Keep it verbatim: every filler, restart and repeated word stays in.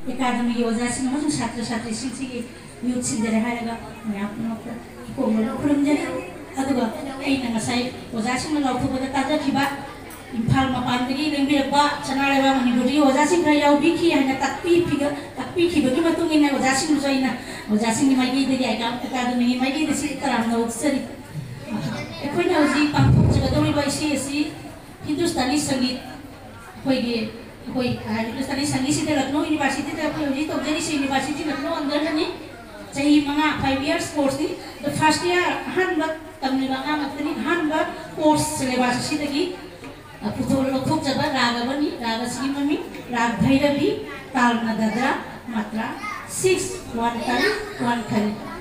ꯑꯦꯀꯥꯗꯃꯤꯒꯤ ꯑꯣꯖꯥꯁꯤꯡ ꯑꯃꯁꯨꯡ ꯁꯥꯇ꯭ꯔ ꯁꯥꯇ꯭ꯔꯤꯁꯤꯡꯁꯤꯒꯤ ꯃꯤꯍꯨꯠ ꯁꯤꯟꯖꯔꯦ ꯍꯥꯏꯔꯒ ꯃꯌꯥꯝ ꯄꯨꯝꯅꯃꯛꯇ ꯏꯀꯣꯛꯅꯅ ꯈꯨꯔꯨꯝꯖꯔꯤ꯫ ꯑꯗꯨꯒ ꯑꯩꯅ ꯉꯁꯥꯏ ꯑꯣꯖꯥꯁꯤꯡꯅ ꯂꯥꯎꯊꯣꯛꯄꯗ ꯇꯥꯖꯈꯤꯕ ꯏꯝꯐꯥꯜ ꯃꯄꯥꯟꯗꯒꯤ ꯂꯦꯡꯕꯤꯔꯛꯄ ꯁꯅꯥ ꯂꯩꯕꯥꯛ ꯃꯅꯤꯄꯨꯔꯗꯒꯤ ꯑꯣꯖꯥꯁꯤꯡ ꯈꯔ ꯌꯥꯎꯕꯤꯈꯤ ꯍꯥꯏꯅ ꯇꯥꯛꯄꯤꯈꯤꯕ, ꯇꯥꯛꯄꯤꯈꯤꯕꯒꯤ ꯃꯇꯨꯡ ꯏꯟꯅ ꯑꯣꯖꯥꯁꯤꯡꯕꯨꯁꯨ ꯑꯩꯅ ꯑꯣꯖꯥꯁꯤꯡꯒꯤ ꯃꯥꯏꯀꯩꯗꯒꯤ ꯑꯦꯀꯥ-, ꯑꯦꯀꯥꯗꯃꯤꯒꯤ ꯃꯥꯏꯀꯩꯗ ꯁꯤ ꯇꯔꯥꯝꯅ ꯑꯣꯛꯆꯔꯤ꯫ ꯑꯩꯈꯣꯏꯅ ꯍꯧꯖꯤꯛ ꯄꯥꯡꯊꯣꯛꯆꯒꯗꯧꯔꯤꯕ ꯏꯁꯩ ꯑꯁꯤ ꯍꯤꯟꯗꯨꯁꯇꯥꯅꯤ ꯁꯪꯒꯤꯠ, ꯑꯩꯈꯣꯏꯒꯤ, ꯑꯩꯈꯣꯏ, ꯑ, ꯍꯤꯟꯗꯨꯁꯇꯥꯅꯤ ꯁꯪꯒꯤꯠꯁꯤꯗ ꯂꯈꯅꯧ ꯌꯨꯅꯤꯚꯔꯁꯤꯇꯤꯗ ꯑꯩꯈꯣꯏ ꯍꯧꯖꯤꯛ ꯇꯧꯖꯔꯤꯁꯦ ꯌꯨꯅꯤꯚꯔꯁꯤꯇꯤ ꯂꯈꯅꯧ ꯑꯟꯗꯔꯗꯅꯤ꯫ ꯆꯍꯤ ꯃꯉꯥ, five years course ꯅꯤ꯫ The first year ꯑꯍꯥꯟꯕ ꯇꯝꯂꯤꯕ ꯑꯉꯥꯡ ꯉꯥꯛꯇꯅꯤ꯫ ꯑꯍꯥꯟꯕ course syllabus ꯑꯁꯤꯗꯒꯤ, ꯑ, ꯄꯨꯊꯣꯛ-, ꯂꯧꯊꯣꯛꯆꯕ ꯔꯥꯒ ꯑꯃꯅꯤ꯫ ꯔꯥꯒ ꯑꯁꯤꯒꯤ ꯃꯃꯤꯡ ꯔꯥꯒ ꯚꯩꯔꯕꯤ, ꯇꯥꯜꯅ ꯗꯥꯗ꯭ꯔꯥ, ꯃꯥꯇ꯭ꯔꯥ six, one ꯇꯥꯔꯤ, one ꯈꯜꯂꯤ꯫